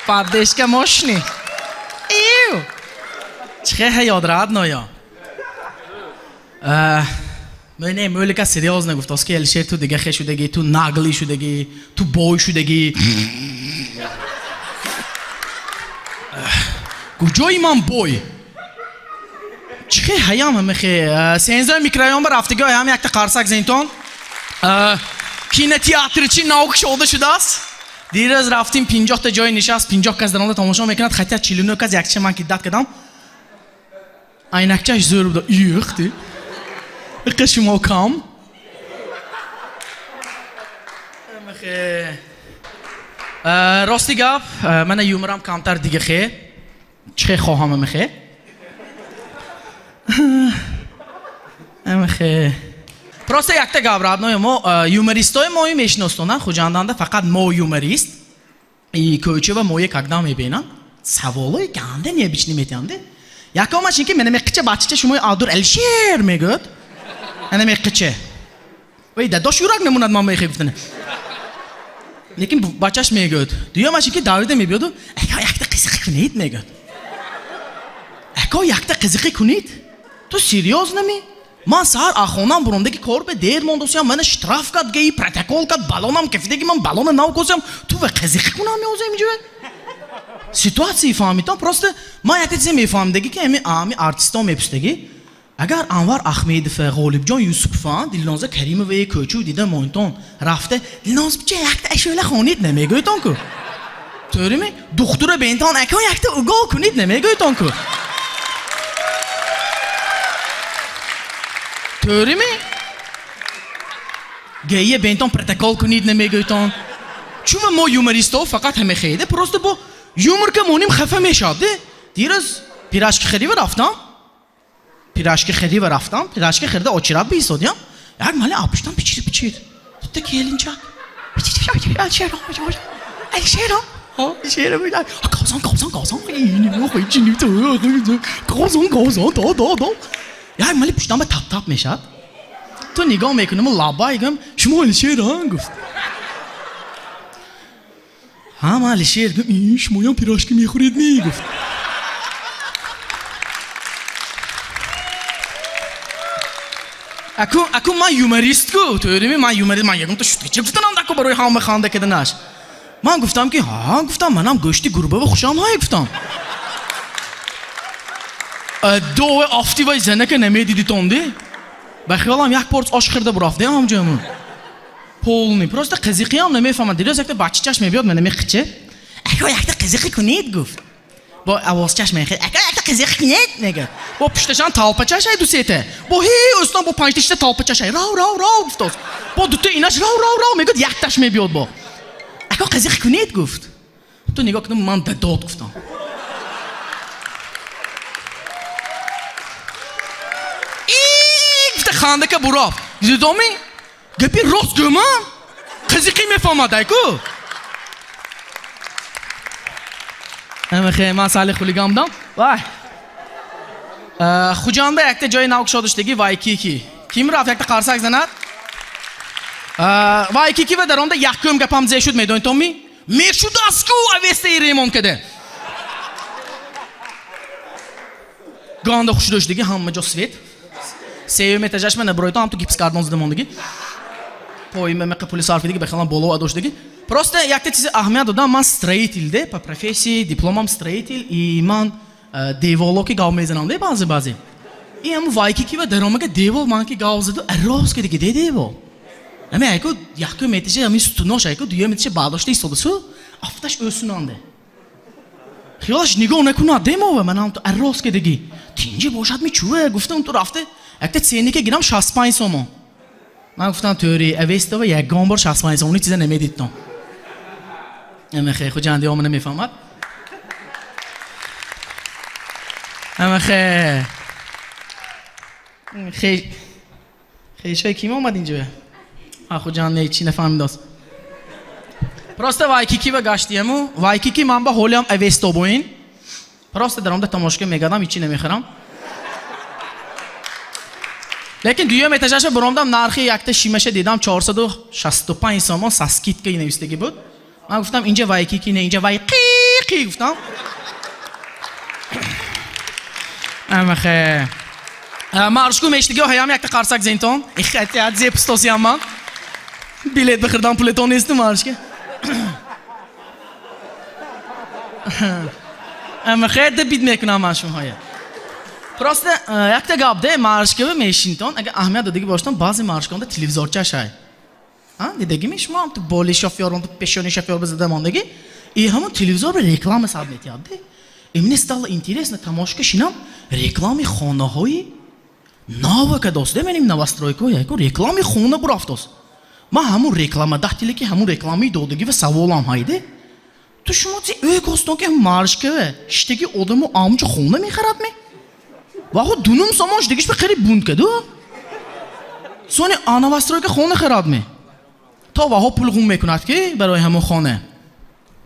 [SPEAKER 6] Поддержка мощный. Ив! Чихе ҳаёт родное. Не, мӯлика серьёзно гуфт, оски Элшер ту дига хе шудаги, ту наглӣ шудаги, ту бой шудаги. Куҷои ман бой? Чихе ҳаям ҳамахе? Сензои микрорайон ба рафтагиҳо ҳам якта қарсак зентон. Кинотеатрчи нав кушода шудааст. Дирӯз рафтим 50-та ҷои нишаст, 50 кас дар онда тамошо мекунад, хотя 49 кас якча ман киддат кардам. Айнакчаш зӯр буда. Иёхти. Иқа шумо кам. Рости гап, мана юморам камтар дига хе. Чихе хоҳам амахе? Амахе. Просто якта гап родное, мо юмористои мои мешиностона, Хуҷанданда фақат мо юморист. И кӯча ва мое когда мебинанд, саволои ганда необычный метиҳанд. Якомаш ин ки мана меқича бачача шумои Адур Элшер мегӯяд. Ана меқича. Вай дадош юрак намунад ман мехе гуфтана. Лекин бачаш мегӯяд. Дуюмаш ин ки давида мебиёду, ака якта қизиқӣ кунед мегӯяд. Ака якта қизиқӣ кунед? Ту серьёз нами? Ман саҳар ахонам бурондаги кор бе дер мондосиям, мана штраф кард, гаи протокол кард, балонам кафидаги ман балона нав косиям, ту ва қизиқӣ кунам меозем инҷо? Ситуатсия фаҳмитон, просто ман якта чизе мефаҳмидаги ки ами артистон мепурсидаги. Агар Анвар Ахмедов, Ғолибҷон Юсупов, Дилноза Каримова кӯчу дида монтон рафта, Дилноз бича якта ашӯла хонид намегӯйтон ку? Тӯрими? Духтура бентон ака якта угол кунид намегӯйтон ку? Тӯрими? Гайе бентон протокол кунид намегӯйтон. Чун мо юмористо фақат ҳамехеде, просто бо юмор ка моним хафа мешавад. Дирӯз пирашки харива рафтам. Пирашки харива рафтам, пирашки харида очират биистодям. Як мали апуштам пичир пичир. Тутта келинчак. Алишеро. Алишеро. Қозон қозон қозон. Қозон қозон до до до. Як мали пуштам ба тап тап мешавад. Ту нигоҳ мекунам лабай гум, шумо Алишеро гуфт. Ҳа, ман Алишер гум, шумоям пирашки мехӯред ми гуфт. Аку ман юморист ку, тӯрими ман юморист, ман ягонта шутка гуфтанам даку барои ҳама ханда каданаш. Ман гуфтам ки ҳа, гуфтам манам гӯшти гурба ва хушам ҳай гуфтам. Дове афти вай занака намедидитонди. Ба хиёлам як порс ош хӯрда бурафт, ҳам ҷоямун. Полный. Просто қизиқиам намефаҳмад. Дирӯз якта бачачаш мебиёд, мана меқиче. Ака якта қизиқӣ кунед гуфт. Бо овозчаш мехед. Ака якта қизиқӣ кунед мегӯяд. Бо пушташан талпачаш ай ду сета. Бо ҳей ӯстон бо панҷташта талпачаш ай. Рав рав рав гуфтост. Бо дута инаш рав рав рав мегӯяд, якташ мебиёд бо. Ака қизиқӣ кунед гуфт. Ту нигоҳ кунам ман дадод гуфтам. Гуфта хандака бурафт. Дидоми? Гапи рост гӯмам? Қизиқӣ мефаҳмад айку. Ҳамахе ман сали хулиган будам. Вай. Хуҷанда якта ҷои нав кушодаштаги Вайкики. Ким рафт якта қарсак занад? Вайкики ва дар онда якум гапам зе шуд медонед ми? Мешудастку авестаи ремонт каде. Ганда хушдоштаги ҳама ҷо свет. Сеюм этажаш ман набройтам, ҳам ту гипскартон зада мондагӣ. Поима меқа пули сарф кардагӣ, бахелам боло адоштагӣ. Просто якта чизи аҳамият додам, ман строитель де, по профессии, дипломам строитель, и ман деволо ки гав мезанам де баъзе баъзе. И ҳам Вайкики ва даромага девол ман ки гав заду, арроз кардагӣ де девол. Ами айку якум этаже ами сутунош айку дуюм этаже баъдошта истодасу, афташ ӯсунанде. Хиёлаш нигоҳ накунад демова, ман ҳам ту арроз кардагӣ. Тинҷи бошад ми чӯе, гуфтам ту рафте, якта ценнике гирам 65 сомон. Ман гуфтам тӯри, авестова ягон бор 65 сомони чиза намедидтон. Амахе, хуҷандиҳо мана мефаҳмад. Амахе. Хешои ким омад инҷо? А хуҷанд не, чи нафаҳмидост. Просто Вайкики ва гаштияму, Вайкики ман ба ҳолиам авесто боин. Просто дар онда тамошка мегардам, ҳичи намехӯрам. Лекин дуюм этажаша буромдам, нархи якта шимаша дидам 465 сомон со скидкаи навистагӣ буд. Ман гуфтам инҷа Вайкики не, инҷа Вайқиқи гуфтам. Амахе. Маршку мештигиҳо ҳаям якта қарсак зентон. Ихатият зепустосиям ман. Билет бихӯрдам пулетон несту маршка. Амахе дебит мекунам ман шумоҳоя. Просто якта гап де маршкави мешинтон, агар аҳамият додагӣ боштон, баъзе маршкаонда телевизорчаш ҳай. Дидагӣ шумо ҳам ту боли шофёр, ту пешони шофёр бизада мондагӣ, и ҳамон телевизор ба реклама сад метиҳад. И мне стало интересно, тамошка шинам, реклами хонаҳои нава кадост, де меним новостройкаҳо, яку реклами хона бурафтост. Ман ҳамон реклама даҳтиле ки ҳамон рекламаи додагӣ ва саволам ҳайде. Ту шумо чи ӯ костон ки маршкаве, шиштаги одамо амчо хона мехарад ме? Вахо дунум сомон шидагиш ба қариб бунд каду? Сони а новостройка хона харад ме? То ваҳо пул ғум мекунад ки барои ҳамон хона.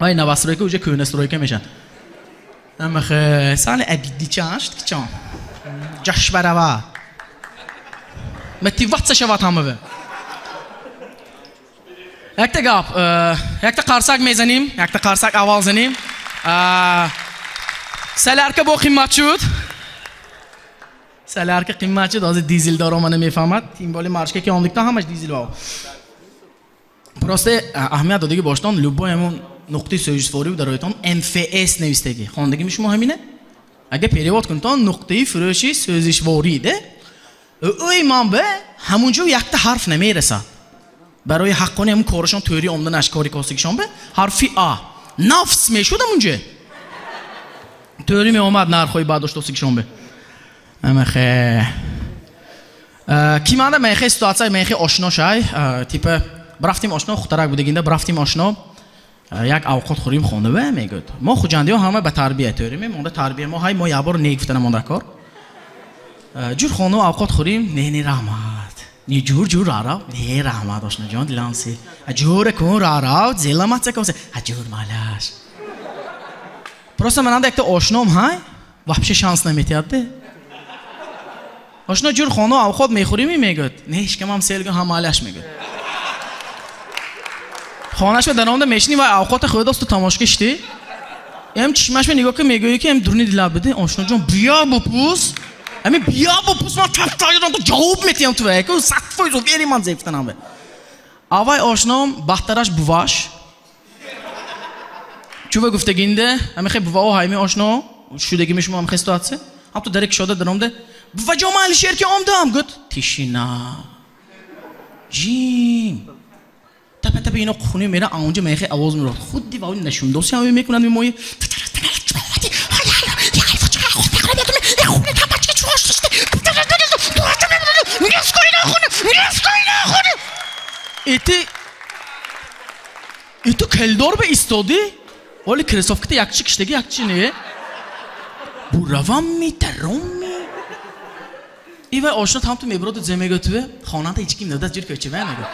[SPEAKER 6] Вай новостройка уже кӯҳна стройка мешавад. Амахе сали абиддичан шуд кичон. Ҷаш барава. Мотиватсия шавад ҳамаве. Якта гап, якта қарсак мезаним, якта қарсак аввал заним. Солярка бо қимат шуд. Солярка қимат шуд, ҳозир дизелдоро мана мефаҳмад. Тим боли маршка ки омдиктан ҳамаш дизел вав. Просто аҳамият додагӣ боштон, любой ҳамон нуқтаи сӯзишворӣ дароятон МФС навистагӣ. Хондагими шумо ҳамине? Агар перевод кунтон нуқтаи фурӯши сӯзишворӣ де, ӯи ман бе ҳамон ҷо якта ҳарф намерасад. Барои ҳаққони ҳамон корашон тӯри омданаш кори косигишон бе ҳарфи А. Нафс мешуд ҳамон ҷо. Тӯри меомад нархҳои баъдоштосигишон бе. Амахе. Ки манда мехе ситуация мехе ошно шай, типа брафтим ошно хутарак будагинда брафтим ошно як авқот хӯрим хонаве мегӯяд. Мо хуҷандиҳо ҳама ба тарбия тӯри мемонда тарбия мо ҳай мо як бор не гуфта намонда кор. Ҷур хона авқот хӯрим, не не раҳмат. Не ҷур ҷур рарав, не раҳмат ошноҷон дилам си. Ҷур кун рарав, зеламат секосе. Ҷур малаш. Просто мананда якта ошном ҳай, вообще шанс наметиҳад де. Ошно ҷур хона авқот мехӯрим мегӯяд. Не ҳеҷкамам сел гӯ ҳамалаш мегӯяд. Хонашма даромада мешинӣ ва авқота хӯрдааст ту тамошка шидӣ. Эм чишмашма нигоҳ кун мегӯӣ ки эм дуруни дилат биде. Ошноҷон бия бупус. Ами бия бупус ман тафтаёдам ту ҷавоб метиҳам ту ва 100% вери ман зефтанам бе. Авай ошном бахтараш буваш. Чува гуфтагинде ами хе бувао ҳайми ошно шудагими шумо ам хе ситуация. Ҳам ту даре кушода даромада Ва ҷо ман Алишер ки омдам? Гуфт тишина. Жим. Тапа тапа ино хуни мера аунҷа мехе овоз мерафт. Худди ва нашундоси ҳаме мекунанд мемои. Ити келдор ба истоди? Оли кроссовката якчи киштаги якчи не? Буравам ми, таром ми? Ива ошно там ту меброду зе мегӯ туве, хонанда ҳеҷ ким надад ҷир кӯча мегӯ.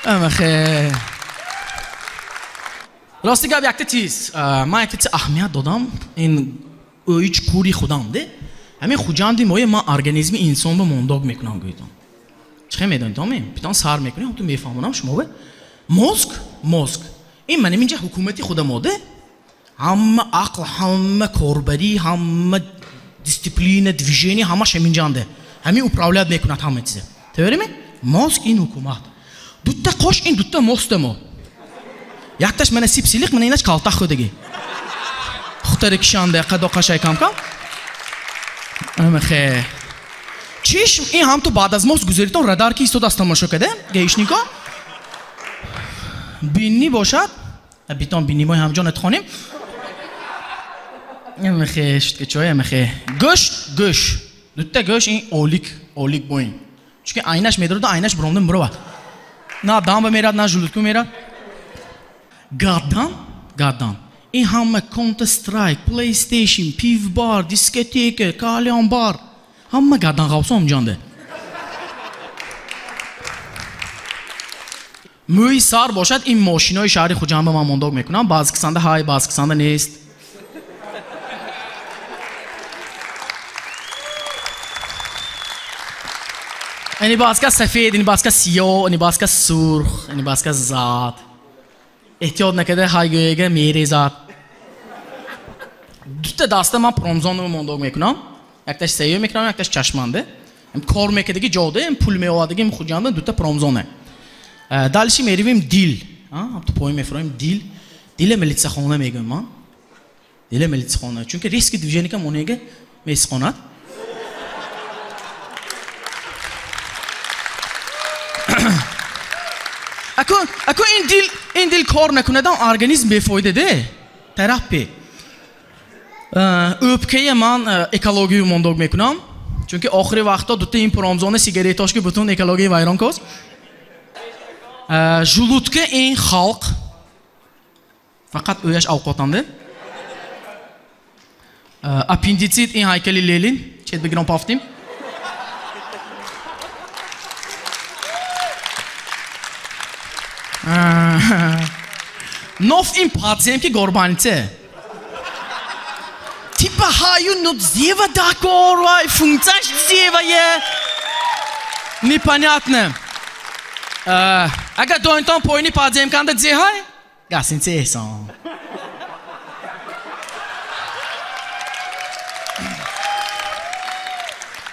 [SPEAKER 6] Амахе. Рости гап якта чиз, ман якта чиз аҳамият додам, ин ӯич кури худам де. Ҳамин Хуҷанди моя ман организми инсон ба мондог мекунам гӯйтон. Чӣ хел медонед, омем? Питон сар мекунем, ту мефаҳмонам шумо бе. Мозг, мозг. Ин манам инҷа ҳукумати худамо де. Ҳама ақл, ҳама корбарӣ, ҳама дисциплина, движение, ҳамаш ҳаминҷанде. Ҳамин управлять мекунад ҳама чизе. Теория? Мозг ин ҳукумат. Дутта қош ин дутта мозг мо. Якташ мана сипсилиқ, мана инаш калтах худаги. Хутари кишанде, қадо қашай кам-кам. Амахе. Чишм ин ҳам ту баъд аз мозг гузаритон радар ки истода аст тамошо каде, гаишнико. Бинни бошад. Битон бинни мои ҳамҷон атхонем. Амахе, шутка чой, амахе. Гӯш, гӯш. Дутта гӯш ин олик, олик боин. Чунки айнаш медарода, айнаш буромда муровад. На дам ба мерад, на желудку мерад. Гаддан, гаддан. Ин ҳама Counter Strike, PlayStation, пивбар, дискотека, кальянбар. Ҳама гаддан ғавсо ҳамҷонде. Мӯи сар бошад, ин мошинои шаҳри Хуҷанд ба ман мондог мекунам. Баъзе кисанда ҳай, баъзе кисанда нест. Ини баъзка сафед, ини баъзка сиёҳ, ини баъзка сурх, ини баъзка зад. Эҳтиёт накарда ҳайгӯяга мерезад. Дута даста ман промзонро мондог мекунам. Якташ сеё мекунам, якташ чашманде. Кор мекардаги ҷоде, пул меовардаги Хуҷанда дута промзоне. Дальше меравем дил. Ту пои мефуроем дил. Диле милитсияхона мегӯям ман. Диле милитсияхона. Чунки риски движеника монега месқонад. Ако ин дил кор накунадам, организм бефоида де. Тараф бе. Өпкае ман экологию мондог мекунам. Чунки охири вақто дута ин промзона сигаретошки бутун экология вайрон кост. Желудка ин халқ. Фақат ӯяш авқотанде. Аппендицит ин ҳайкали Ленин. Чет бигирам пафтим. Ноф ин пациент ки горбанице. Типа хаю нот зева дакор вай функцияш зева е. Непонятно. Агар доинтон поини пациент канда зехай? Гасинце эҳсон.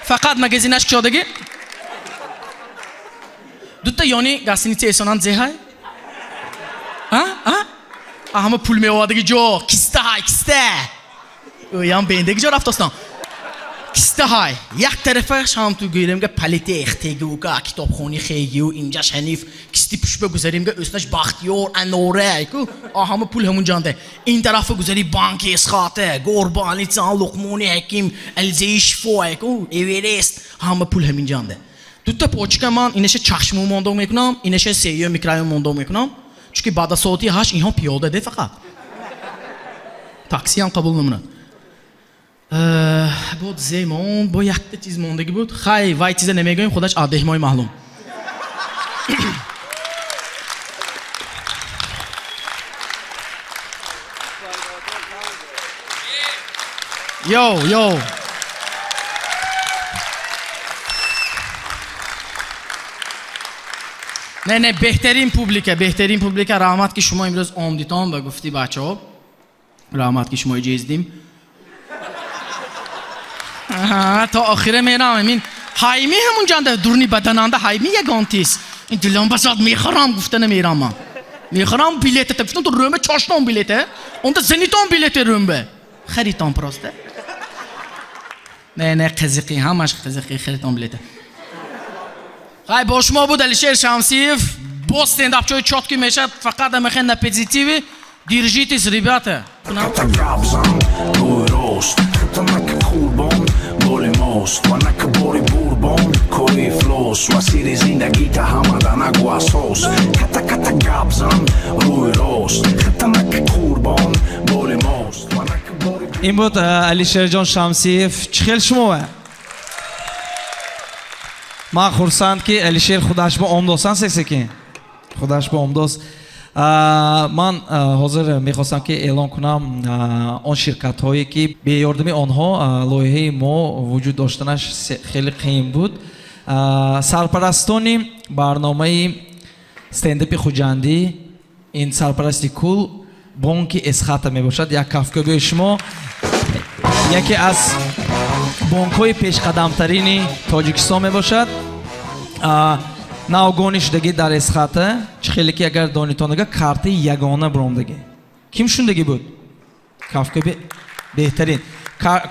[SPEAKER 6] Фақат магазинаш кушодаги? Дута ёни гасиница эҳсонан зехай? Ҳама пул меовардаги ҷо. Киста ҳай, киста. Ӯям бендаги ҷо рафтостам. Киста ҳай. Як тарафаш ҳам ту гӯремга политех, ТГУК, китобхони ХГУ, инҷаш ҳаниф, кисти пушба гузаримга ӯснаш Бахтиёр, Анора, ку. Ҳама пул ҳамун ҷанде. Ин тарафа гузари банки Эсхате, Горбаница, Луқмони Ҳаким, Алзеи Шифо, ку, Эверест. Ҳама пул ҳамин ҷанде. Дута почка ман инаша чашму мондог мекунам, инаша сеюм микрорайон мондог мекунам. Чунки баъд аз соати 8 инҳо пиёда де фақат. Таксиам қабул намунад. Бод зе монд, бо якта чиз мондагӣ буд. Хай, вай чиза намегӯем, худаш адеҳмои маълум. Йоу, йоу. Не, не, беҳтарин публика, беҳтарин публика. Раҳмат ки шумо имрӯз омдитон ба гуфти бачаҳо. Раҳмат ки шумо иҷоздим. То охира мерам. Ин ҳайми ҳамун ҷанда дурни бадананда ҳайми ягонтис. Ин дилам басад мехӯрам гуфта намерам ман. Мехӯрам билета. Гуфтам ту рӯма чоштон билета. Онда зенитон билете рӯмбе. Харитон просто. Не, не, қизиқи, ҳамаш қизиқи, хелетон билета. Хай, бо шумо буд Алишер Шамсиев. Бо стендапчои чёткий мешад, фақат амехен на позитиве. Держитесь, ребята.
[SPEAKER 2] Ин буд Алишерҷон Шамсиев. Чӣ хел шумо? Ман хурсанд, ки Алишер худаш ба омдосан сесекин. Худаш ба омдос. Ман ҳозир мехостам, ки эълон кунам он ширкатҳое, ки беёрдами онҳо лоиҳаи мо вуҷуд доштанаш хеле қиин буд. Сарпарастони барномаи стендапи Хуҷандӣ, ин сарпарасти кул бонки Эсхата мебошад. Як кафкӯбии шумо, яке аз бонкҳои пешқадамтарини Тоҷикистон мебошад. Навгонӣ шудагӣ дар Эсхата, чӣ хеле ки агар донитонага, картаи ягона биромдагӣ. Ким шундагӣ буд? Кафкӯби беҳтарин.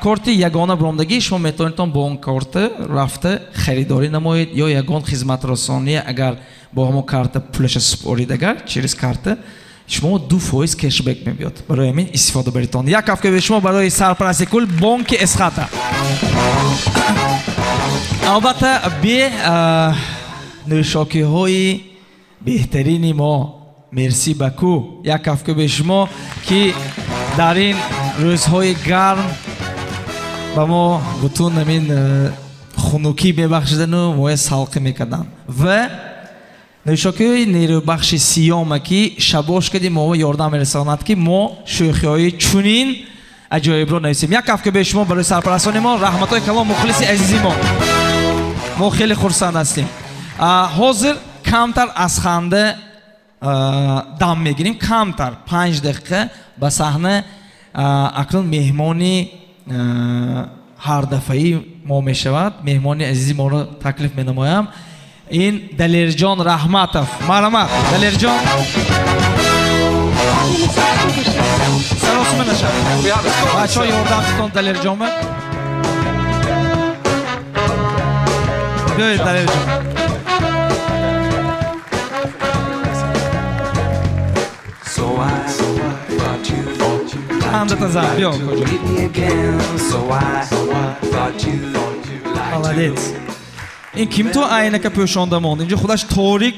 [SPEAKER 2] Корти ягона биромдагӣ, шумо метавонедтон бо он карта рафта харидорӣ намоед ё ягон хизматрасонӣ, агар бо ҳамон карта пулаша супорид, агар через карта шумо 2% кешбек мебиёд. Барои ҳамин истифода баритон. Як кафкӯби шумо барои сарпарасти кул бонки Эсхата. Албатта, бе нӯшокиҳои беҳтарини мо Мерси Баку. Як кафкӯби шумо, ки дар ин рӯзҳои гарм ба мо бутун ҳамин хунукӣ мебахшидану моя салқӣ мекарданд. Ва нӯшокиҳои нерӯбахши Сиёма, ки шабош кади моро ёрдам мерасонад, ки мо шӯхиҳои чунин аҷоибро нависем. Як кафкӯби шумо барои сарпарастони мо, раҳматҳои калон, мухлиси азизи мо. Мо хеле хурсанд ҳастем. Ҳозир камтар аз ханда дам мегирем, камтар 5 дақиқа ба саҳна акнун меҳмони ҳардафаи мо мешавад. Меҳмони азизи моро таклиф менамоям. Ин Далерҷон Раҳматов. Марҳамат, Далерҷон. Саросима нашав. Бачаҳо, ёрдам титон Далерҷонма. Биёед, Далерҷон. Андата зан, биё, коҷо. Молодец. Ин ким ту айнака пӯшонда монд? Инҷо худаш торик.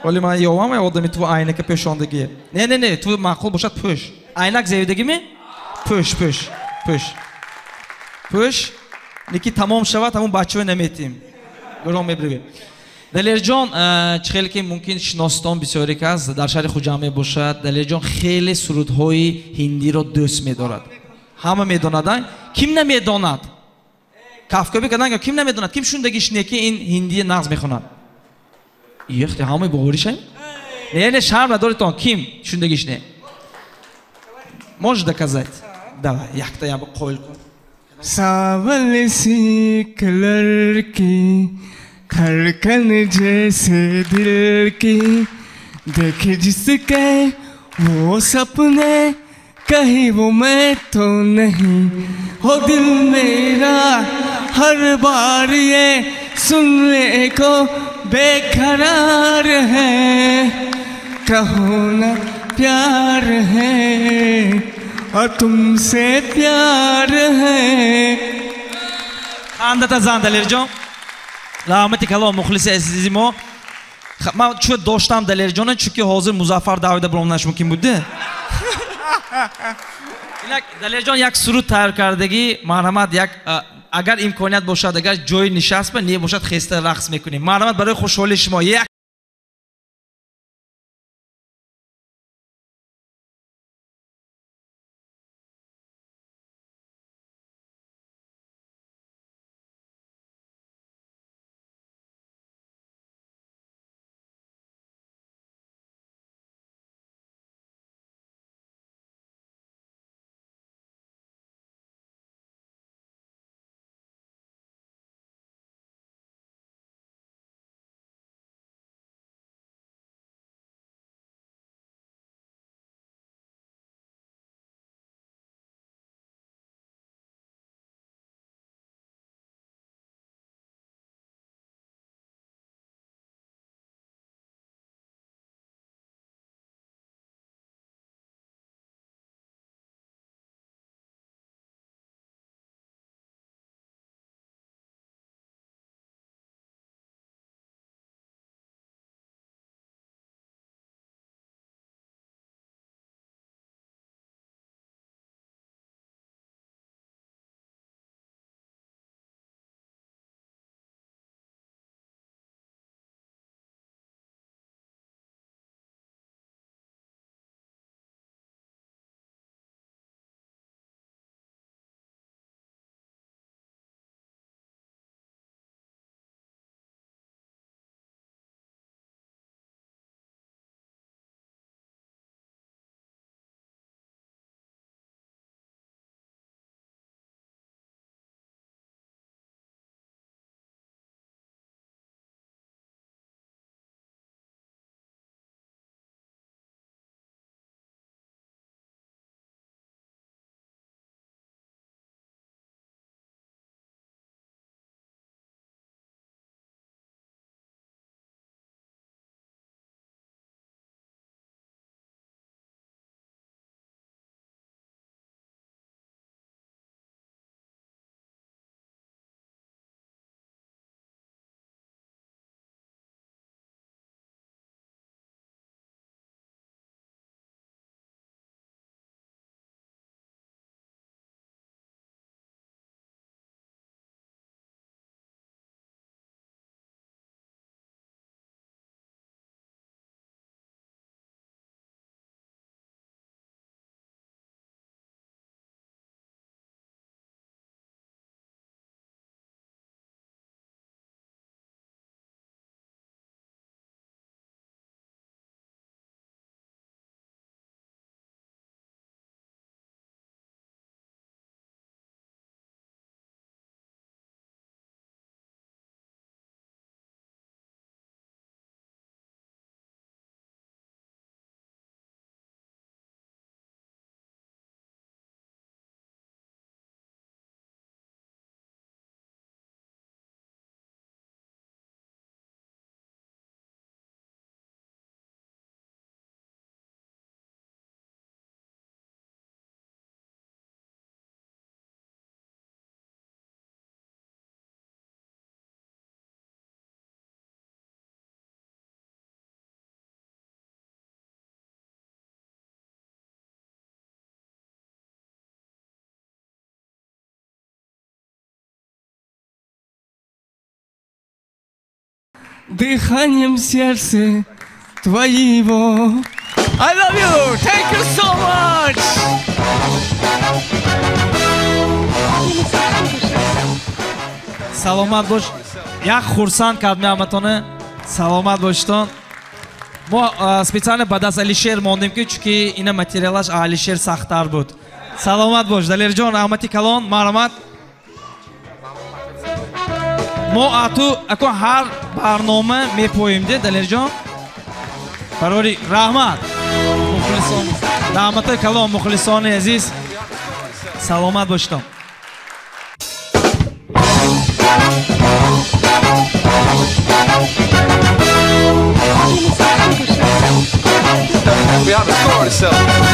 [SPEAKER 2] Вале ман ёвам одами ту айнака пӯшондагие. Не, не, не, ту маъқул бошад, пӯш. Айнак зевидагими? Пӯш, пӯш, пӯш. Пӯш. Неки тамом шавад, ҳамун бачаҳо наметим. Гурон мебирем. Далерҷон, чӣ хеле ки мумкин шиноситон бисёре кас дар шаҳри Хуҷанд мебошад. Далерҷон хеле сурудҳои ҳиндиро дӯст медорад. Ҳама медонад, ким намедонад? Кафкӯбӣ кардан, ким намедонад? Ким шундагиш не, ки ин ҳиндии нағз мехонад? Ехте, ҳамаи боваришам? Не, не, шарм надоритон, ким шундагиш не? Можешь доказать? Давай, якта я қоил кун.
[SPEAKER 7] Савал си калар ки धड़कन जैसे दिल की देखे जिसके वो सपने कहीं वो मैं तो नहीं हो दिल मेरा हर बार ये सुनने को बेकरार है कहो ना प्यार है और तुमसे प्यार है।
[SPEAKER 2] Андата зан, Далерҷон. Раҳмати калом, мухлиси азизи мо. Ман чӯ доштам Далерҷона, чунки ҳозир Музаффар давида биромнаш мумкин буд. Инак Далерҷон як суруд тайёр кардагӣ, марҳамат, як агар имконият бошад, агар ҷои нишаст ба не бошад, хеста рақс мекунем. Марҳамат, барои хушҳолии шумо. Як
[SPEAKER 7] дыханием сердца твоего. I love you. Thank you so much.
[SPEAKER 2] Саломат бош. Як хурсанд кардем ҳаматона. Саломат боштон. Мо специально ба даст Алишер мондем, ки чунки ина материалаш Алишер сахттар буд. Саломат бош, Далерҷон, раҳмати калон, марҳамат. Мо ату ако ҳар барнома мепоем, де, Далерҷон? Барори раҳмат. Мухлисон, раҳмати калон, мухлисони азиз. Саломат боштон.
[SPEAKER 8] We have a score to sell.